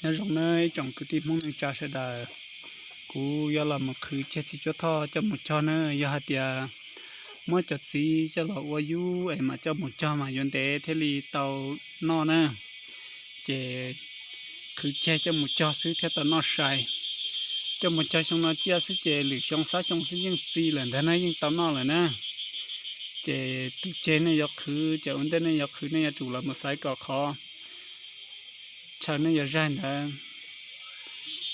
Nyob zoo nawb ib tsoom kwv tij Hmoob neej tsa sawv daws, kuv yuav los mus qhwv ceg txiv cuab thoj coj mus cog na. Yog hais tias muab cov txiv coj los ua yub es mam coj mus cog mas yuav ntev thiaj li tau noj na. Ces qhwv ceg coj mus cog xwb thiaj tau noj sai. Coj mus cog xyoo no ciaj xwb ces lwm xyoo xab xyoo xwb yeej txi lawm ntag na, yeej tau noj lawm na. Ces tus ceg nej yuav qhwv, ces ua ntej nej yuav qhwv nej yuav tsum los mus xaiv kom qhov chaw nej yuav zaig ntawd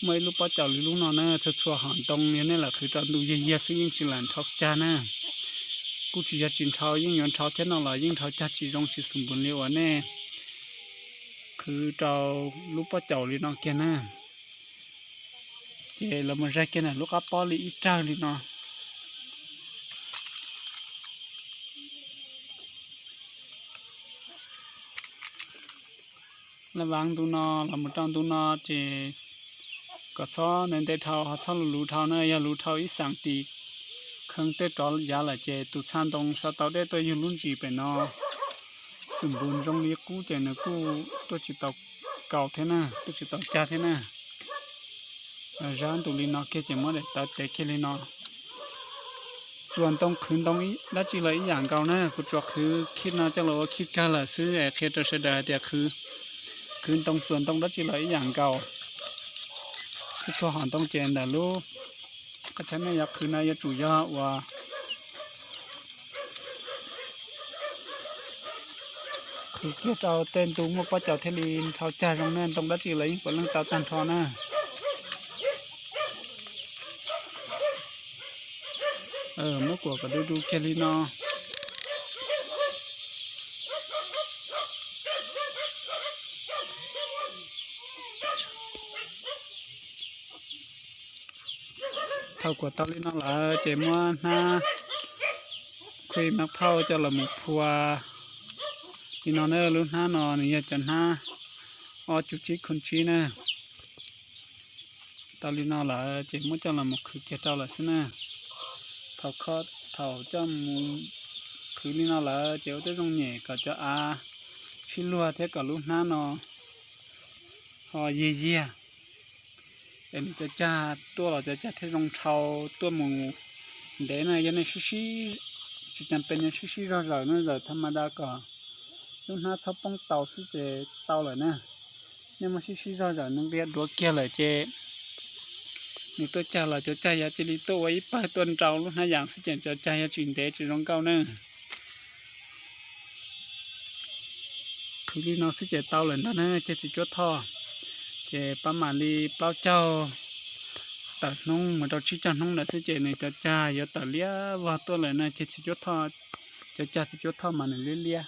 muaj ib lub pob caus li lub no na. Txhua txhua hom ntoo yog nej lam qhwv rau ntu yag yag xwb yeej tsis lam nrhau cag na. Kuj tsis yog tsis nrhau, yeej yuav nrhau thiab no los yeej nrhau cag tsis zoo tsis xum npus li uas nej qhwv rau lub pob caus li no kiag na. Ces los mus zaig kiag ntawm lub qab pob li ib rawg li no. Laj vav ntu no los mus rau ntu no ces kom txhob ntev ntev dhau, ho txhob luv luv dhau na. Yog luv dhau ib xees tim kheev tej rov yav lawm ces tus txha ntoo xav tau dej tuaj yug lub ntsis pem no xum npus zoo li qub ces nws kuj tuaj tsis tau kaus thiab na, tuaj tsis tau cag thiab na. Zab ntus li no kiag ces muab daim tawv tev kiag li no. Txuas ntoo qhwv ntoo dab tsi los ib yam nkaus na, kuv tsuas qhwv khij no coj los ua khij kawg lawm xwb es qhia rau sawv daws hais tias qhwv ntoo txuas ntoo dab tsi los ib yam nkaus. Txhua txhua hom ntoo ces ntawm lub qhov chaw nej yuav qhwv no yuav tsum yog uas qhwv kiag rau tej ntu muaj pob caus thiaj li nrhau cag zoo na, ntoo dab tsi los yeej puav leej tau tag nrho na. Muab kuam kom du du kiag li no. Thaum kuam tau li no lawm ces muab hnab khuij mab phauj coj los mus phua li no na. Lub hnab no nws yog cov hnab ob cuv tsib khooj tsib na. Tau li no lawm ces muab coj los mus qhwv kiag rau lawm xwb na. Thaum, thaum coj mus qhwv li no lawm ces ua tib zoo nyem kom cov av sib luag thiab kom lub hnab no ho yiag yiag es nws cov cag tuaj los cov cag thiaj zoo nrhau tuaj mus ntev na. Yog nej sib sib, tsis tas pes nej sib sib zog zawm na, zawm tha ma da kom lub hnab txhob poob tau xwb ces tau lawm na. Nej muab sib sib zog zawm nws nqia duav kiag lawm ces nws tuaj cag los cov cag yuav cia li tuaj ua ib pawg tuaj nrau lub hnab yas xwb ces cov cag yuav tsis ntev tsis zoo nkauj na. Qhwv li no xwb ces tau lawm ntag na ceg txiv cuab thoj. Ces pab mam li plaub caug tawm hnub mus rau tsib caug hnub ntawd xwb ces nws cov cag yuav tawm liab vog tuaj lawm na. Ceg txiv cuab thoj, cov cag txiv cuab thoj mas nws liab liab.